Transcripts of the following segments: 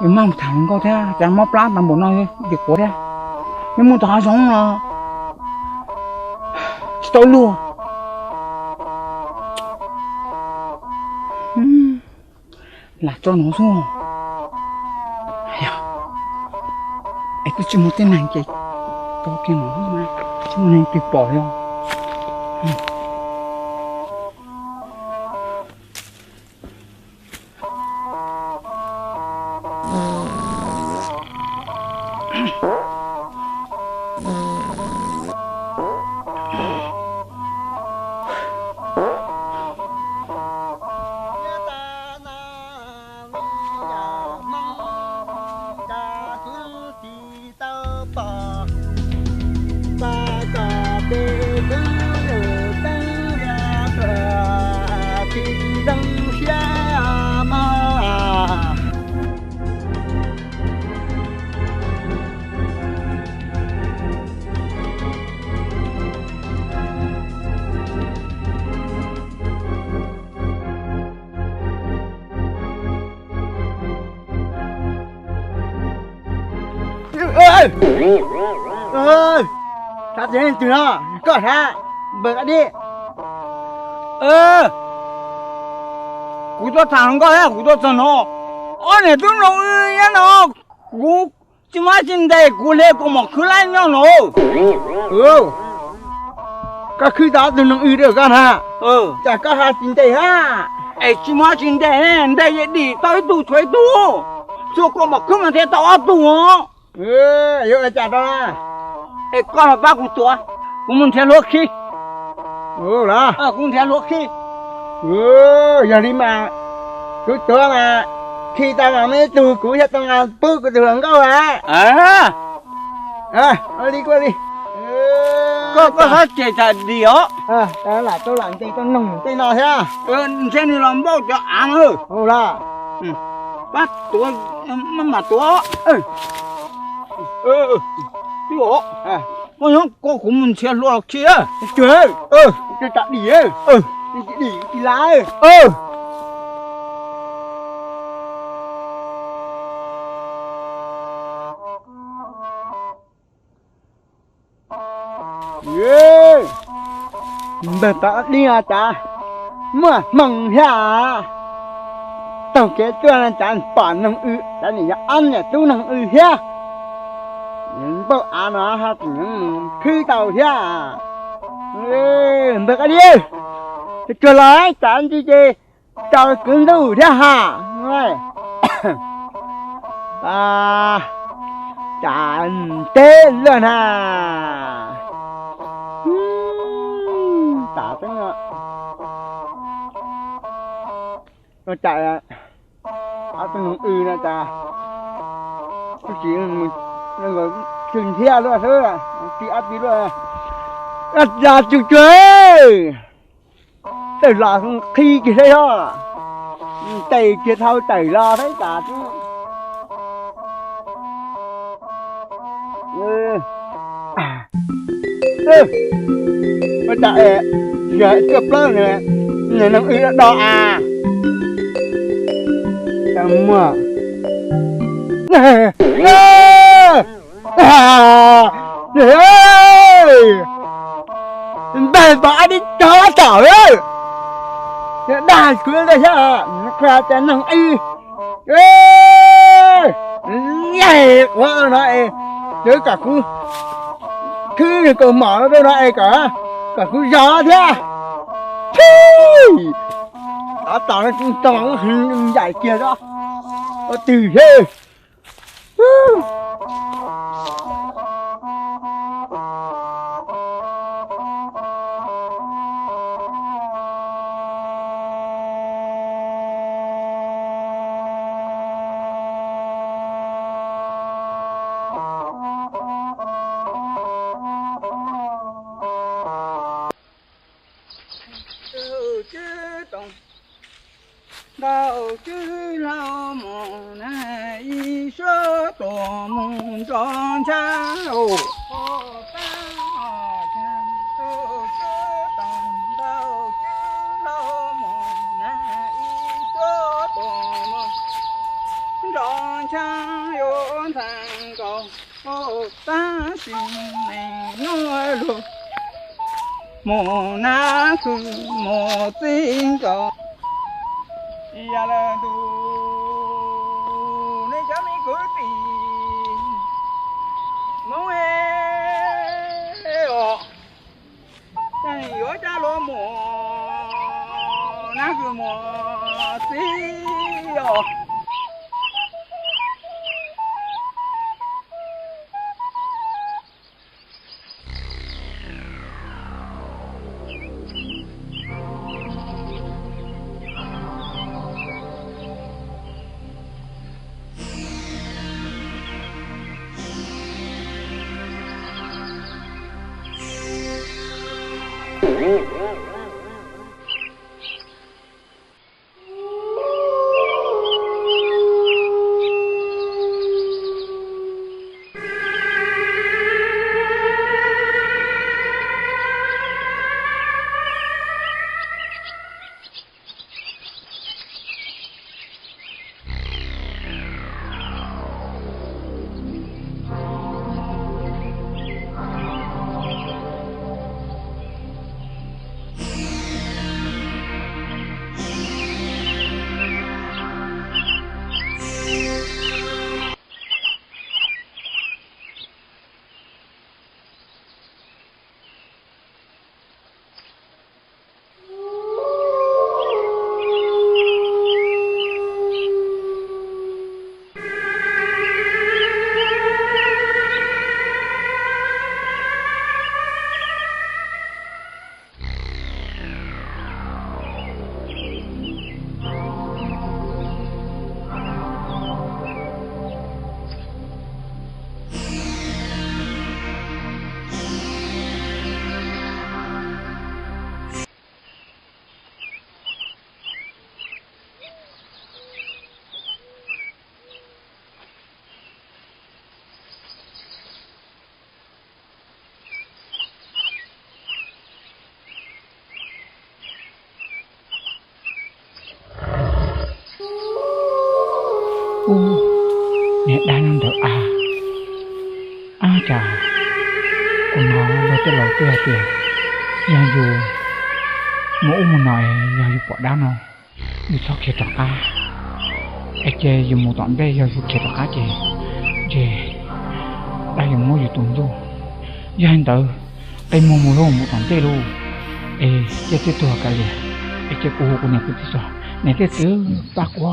Yus maj mus tham hluas nkauj thiab cas mob plab tas npaum no, yus quav thiab. Yus mus tom hav zoov los tsis tau luag. Lam tso no xwb. Es twb tsis muaj tej neeg ces tso kiag no, tsis muaj neeg twg pom li. Xav tias leej twg no, koj hab, npawg Kab Dib. Kuv tuaj tham hluas nkauj thiab kuv tuaj txog no, ob niam tub noog wb nyob no, kuv tsis muaj tsis ntes kuv hle kuv mam khwb lab nyob no. Koj khwb tau ob tug noog wb rau koj na, cas koj ho tsis ntes hab? Es tsis muaj tsis ntes, ntes yeej dim tau ib tug tshuav ib tug, tsuas kuv mam khwb mas thiaj tau ob tug os. Yuav ua cas rau na? Es koj los pab kuv tuav, kuv mus nrhiav hlua khi. Kuv nrhiav hlua khi. Yog li mas kuv tuav mas khi tau mas muaj ib tug kuv thiaj tau pub kuv tus hluas nkauj a. Li kuj li. Koj, koj hab ces tas dim os. Lam tau lam ntes tau noog tej no thiab. Ntshe nws los npauj cov av na. Pab tuav, maj mam tuav. Twb os, koj nyob koj, kuv mus nrhiav hlua los khi. Dim, dim, dim la. Npawg Pab Dib no cas muaj hmoo thiab. Taug kev tuaj no cas pom noog w, cas nim yog ob niam tub noog w thiab. Npauj av no ho tseem khwb tau thiab. Npawg Pab Dib, tsuag los cas ntsis ces tsaus kwv ntuj thiab ha. Cas teb luaj na. Tas teeb no. Ua cas ob tug noog w no cas tsis tshwm nrhiab luaj xwb, tsis ob tug luaj. Ua cas tsuag tsuag, tawm los qhi kiag saib os, ntes kiag dhau tawm los saib tas xwb. Ua cas yog tuaj plaub niag noog w do do a. Muag, npawg Pab Dib tog tom lawm, dag kuv thiab, qhia tias noog w. Ua no es, kom kuv khwb kaus mom no rau no es kom, kom kuv zog thiab. Tab tom no tau nyaim kiag xwb, ua twg thiab. Ntau tswv hlau mus na, ib suab tuam mus nrov ntshab. Ntau tswv hlau mus na, ib suab tuam mus nrov Xyaa yuav ntxhais nkaus, tab sis neeg nyuaj luag, mus nab xwb mus txij nkaus. Yog lawm ntuj, nej cov me kwv tij Hmoob os, yuav cab luag mus nab xwb mus txij os. Ub, niag dab no ntawd a, ab cas kuv hnov luag tej laus twb hais tias yog yus mus ub mus no es yog yus pom dab no yus txhob khiav rov qab, es ces yus mus tom ntej yog yus khiav rov qab ces ntshe dab yuav muab yus tus ntuj. Yog li ntawd, qi muag mus lauj, mus tom ntej lauj, es cia tej tuag kav liam, es cia kuv hu kuv niam kuv txiv tso, niam thiab txiv pab kuv.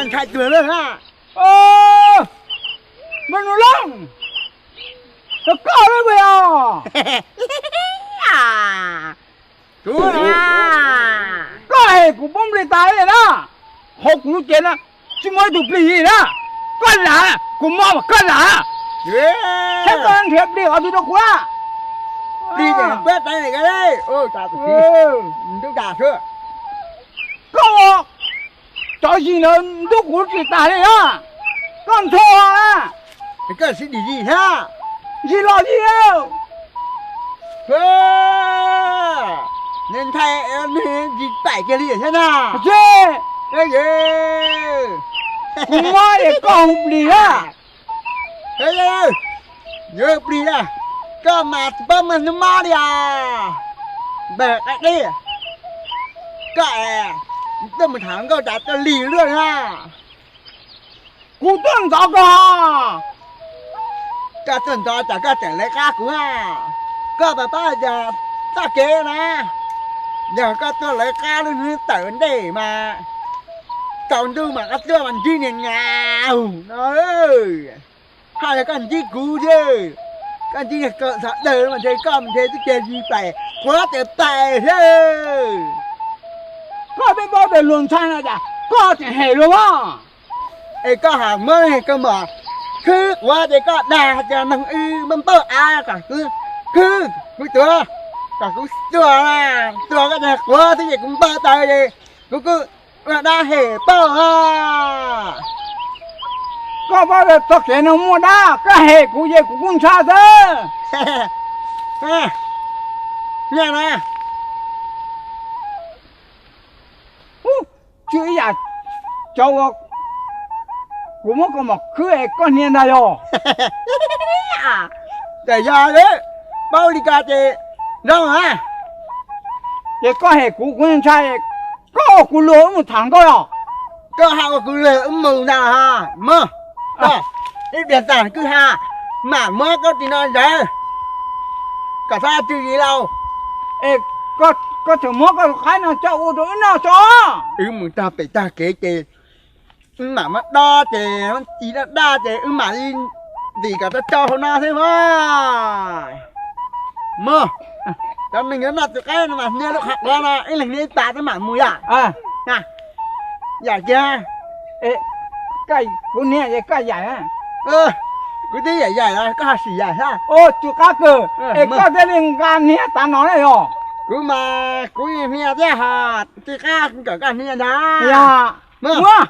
Ntshai tuag lawm na. Me nus Looj, yog koj lawm puas yog? Koj es kuv poob nplig tas li na, hauv kuv lub cev na, tsis muaj ib tug plig li na. Koj lam, kuv mob mas koj lam. Saib koj nrhiav plig qhov twg rau kuv na. Plig, koj, cov yig ntawd ntub kuv tsis tas li na. Koj ntxhua na. Koj sib dim yig thiab. Yig los yig. Nws ntshai, nws ntsis paim kiag li thiab na. Kuv mob es koj hu plig na. Yuav plig na, koj mas tsis paub muaj hnub mob li os. Npawg qaib dib, koj tuaj mus tham nkauj tas tuaj lig luaj na. Kuv tuaj ntxov koj. Koj tuaj ntxov cas koj tseem lawv qab kuv na. Koj puas paub tias txoj kev na, yog koj tuaj lawv qab lub hnub tawm ntej mas tsaus ntuj mas koj tuaj mas ntsib niag nyav no. Haj yog koj ntsib kuv thiab, koj ntsib niag koj sawv daws mas ntshe koj ntshe twb kiag yig pais quav tes pais thiab. Koj twb paub tias luag ntshai no cas koj tseem hem luag os. Es koj hais muab koj mom khwb quav ces koj dag hais tias neeg wb npauj av kom xwb. khwb, kuv tuag, kom kuv tuag, tuag koj ces quav xwb ces kuv npawg taws ces kuv kuj ua dab hem pauj ha. Koj paub txoj kev no muaj dab, koj hem kuv ces kuv kuj ntshai xwb. Nyiaj na, tsw ib yam cov uas kuv muab koj mom khwb es koj hnia ntag yog. Txawm yog li, paub li ko ces zoo a. Ces koj hem kuv, kuv ntshai, koj ua kuv luag wb mus tham nkauj los? Koj haj ua kuv luag wb mus ntag los? Mog, ib pliag tag kwj ha mam muab koj tis no ntawd kom txhob tswv yim lauj. Es koj tseem muab koj tus qaib no coj ua rau wb noj tso. Wb mus tag pem tag kev ces wb mam muab dob ces muab ci daj daj ces wb mam li ntim kom tau tsau hauv no xwb mog. Mog, cov neeg yuav noj tus qaib no mas hnia lub qhov quav no ib leeg hnia ib pas twb mam mus yom. Yam kiag, kuv hnia es koj yaim. Kuv twb yaim yaim los koj ho sim yaim thiab. Tus qab kawg, es koj thiaj li nqa hnia tav no na yog. Kuv mas kuv hnia thiab ho tij qab kom koj hnia ntag. Yog, muab.